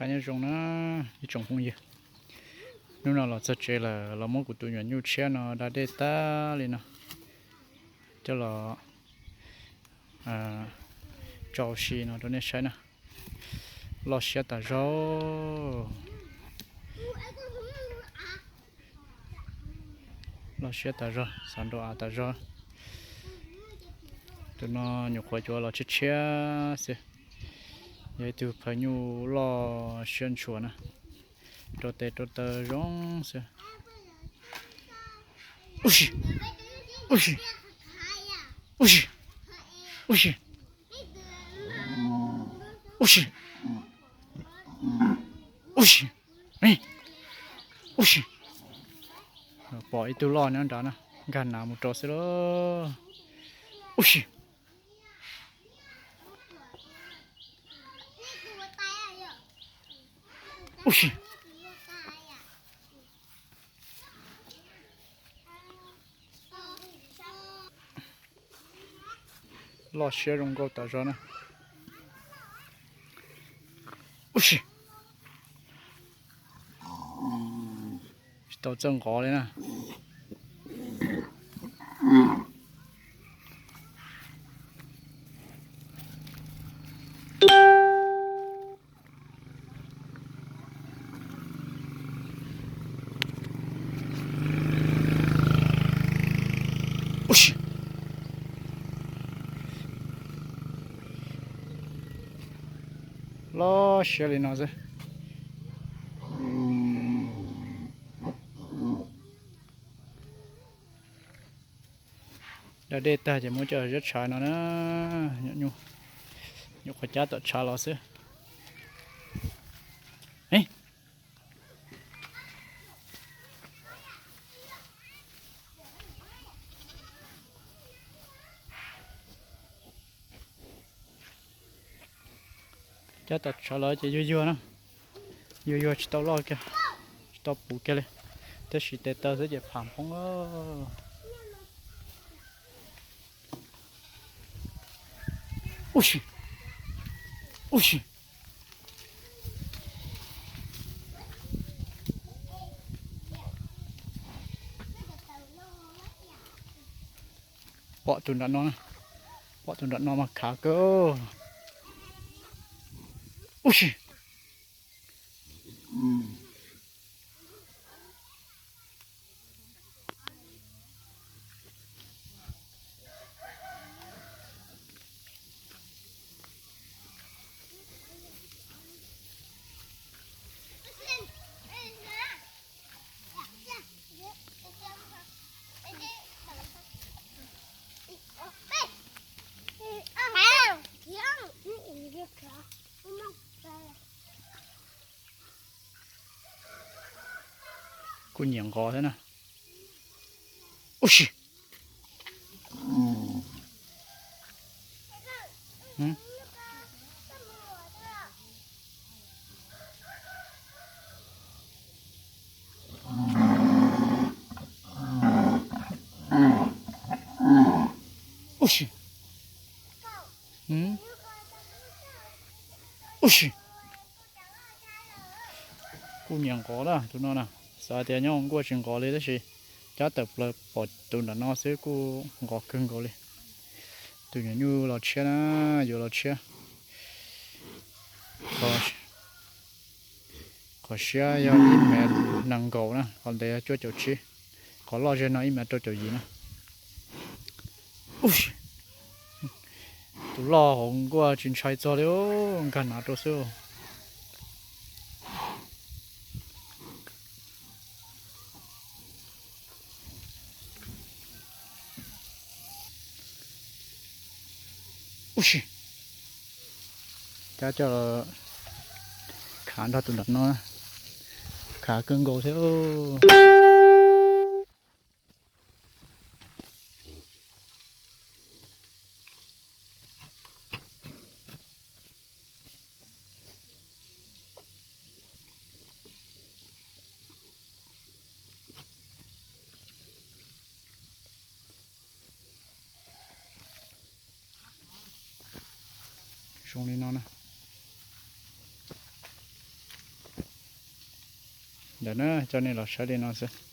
Nyob zoo na ib tsoom phooj ywg, hnub no los txog tsev lawm los muab kuv tus nyuam nyuj tshiab no da dej tag li no coj los tso ua si no rau nej saib na. Loj siab tas zog, loj siab tas zog, xav nrau av tas zog. Tus no nyuam qhuav yuav los tshiab tshiab xwb, yog ib tug phaw nyuj loj siab ntshua na, rau tes rau taw zoo xwb. Ub si, ub si, ub si, ub si, ub si, ub si, ub si. Pom ib tug loj nyob nrad na, nkag nav mus rau xwb lauj. Ub si. Ub si. Loj siab zoo nkauj tas zog na. Ub si. Tsis tau txawj nqov li na. Ub si. Loj siab li no xwb. Da dej tag ces muab coj ziab tshav no na. Nyuam qhuav cab tom tshav los xwb. Cab tom tshav los ces yuag yuag na, yuag yuag tsis tau loj kiag, tsis tau puv kiag li, tab sis tes taw xwb ces pham poob. Ub si, ub si. Pom tus nram no, pom tus nram no mas khav kawg. Ub si. Kuj nyiam nqos thiab na. Ub si. Ub si. Ub si. Kuj nyiam nqos na tus no na. Xav tias nyob nkuaj tsis nqos li tab sis cab tawm plaws pom tus nram no xwb kuj nqos kawg nkaus li. Tus nyuam nyuj los tshiab na, yuav los tshiab. Qhov siab yog ib mev nees nkaum na, qhov ntev cuaj caum tsib, qhov loj zeg no ib mev rau caum yim na. Tus loj hauv nkuaj tsis ntshai txog li, nkag nav rau xwb. Ub si, cab coj khav nrog tus nram no, khav kawg nkaus thiab. Zoo li no na. Ntawm na, coj nej los saib li no xwb.